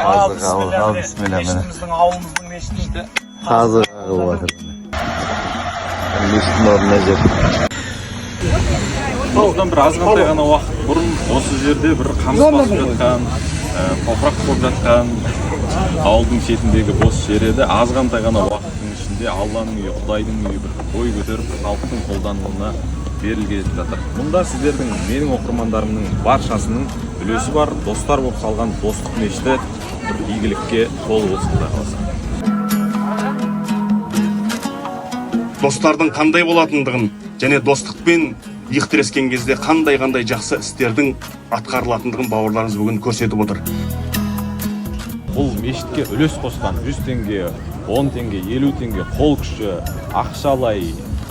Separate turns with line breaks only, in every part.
Ал,
Қазы қағып, ал, бісміллә, міне.
Мешітіміздің, ауылымыздың мешітінде
Қазы қағып жатыр. Мешіттің орнына жер.
Осыдан бір азғантай ғана уақыт бұрын осы жерде бір қамыс басып жатқан, топырақ болып жатқан ауылдың шетіндегі бос жер еді. Азғантай ғана уақыттың ішінде Алланың үйі, Құдайдың үйі бір бой көтеріп, халықтың қолдануына берілгелі жатыр. Мұнда сіздердің, менің оқырмандарымның баршасының үлесі бар. Достар болып салған достық мешіті бір игілікке толы болсын, Құдай қаласа.
Достардың қандай болатындығын және достықпен иық тірескен кезде қандай-қандай жақсы істердің атқарылатындығын бауырларымыз бүгін көрсетіп отыр.
Бұл мешітке үлес қосқан 100 теңге, 10 теңге, 50 теңге, қол күші, ақшалай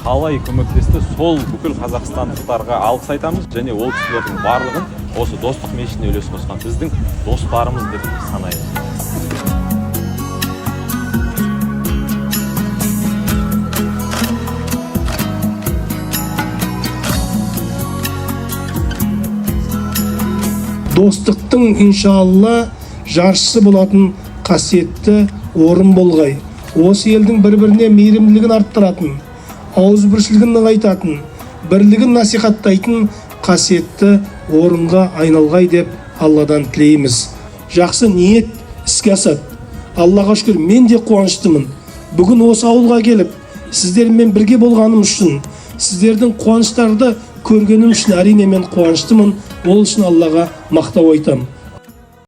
қалай көмектесті, сол бүкіл қазақстандықтарға алғыс айтамыз және ол кісілердің барлығын осы достық мешітіне үлес қосқан біздің достарымыз деп санаймыз.
Достықтың, иншалла, жаршысы болатын қасиетті орын болғай. Осы елдің бір-біріне мейірімділігін арттыратын, ауызбіршілігін нығайтатын, бірлігін насихаттайтын қасиетті орынға айналғай деп Алладан тілейміз. Жақсы ниет іске асады. Аллаға шүкір, мен де қуаныштымын. Бүгін осы ауылға келіп, сіздермен бірге болғаным үшін, сіздердің қуаныштарды көргенім үшін, әрине, мен қуаныштымын. Ол үшін Аллаға мақтау айтамын.